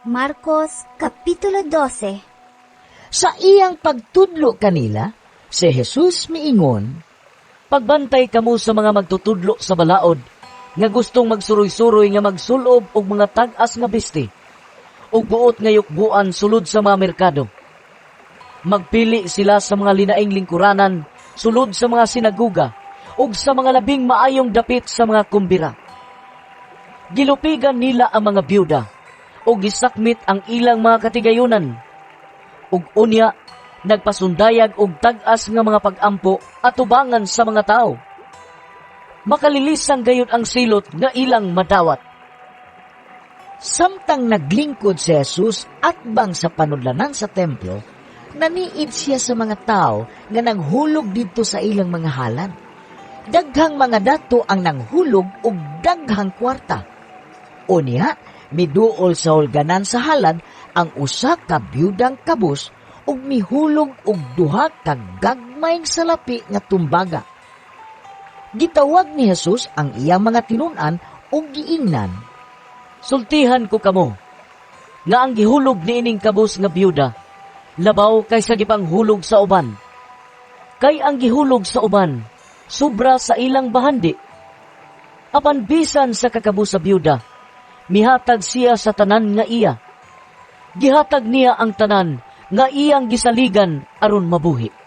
Marcos Kapitulo 12. Sa iyang pagtudlo kanila, si Jesus miingon, "Pagbantay kamo sa mga magtutudlo sa balaod nga gustong magsuroy-suroy nga magsulob og mga tag-as nga bisti ug buot nga yukbuan sulod sa mga merkado. Magpili sila sa mga linaing lingkuranan sulod sa mga sinaguga ug sa mga labing maayong dapit sa mga kumbira. Gilupigan nila ang mga byuda ug gisakmit ang ilang mga katigayunan. Ug unya nagpasundayag og tag-as nga mga pag-ampo atubangan sa mga tao. Makalilisang gayud ang silot nga ilang madawat." Samtang naglingkod si Jesus atbang sa panudlanan sa templo, naniid siya sa mga tao nga nanghulog didto sa ilang mga halad. Daghang mga dato ang nanghulog og daghang kwarta. Unya, miduol sa hulganan sa halad ang usa ka byudang kabus ug mihulog og duha ka gagmayng salapi nga tumbaga. Gitawag ni Jesus ang iyang mga tinun-an ug giingnan, "Sultihan ko kamo nga ang gihulog niining kabus nga byuda labaw kaysa gipanghulog sa uban. Kay ang gihulog sa uban sobra sa ilang bahandi. Apan bisan sa kakabus sa byuda, mihatag siya sa tanan nga iya. Gihatag niya ang tanan nga iyang gisaligan aron mabuhi."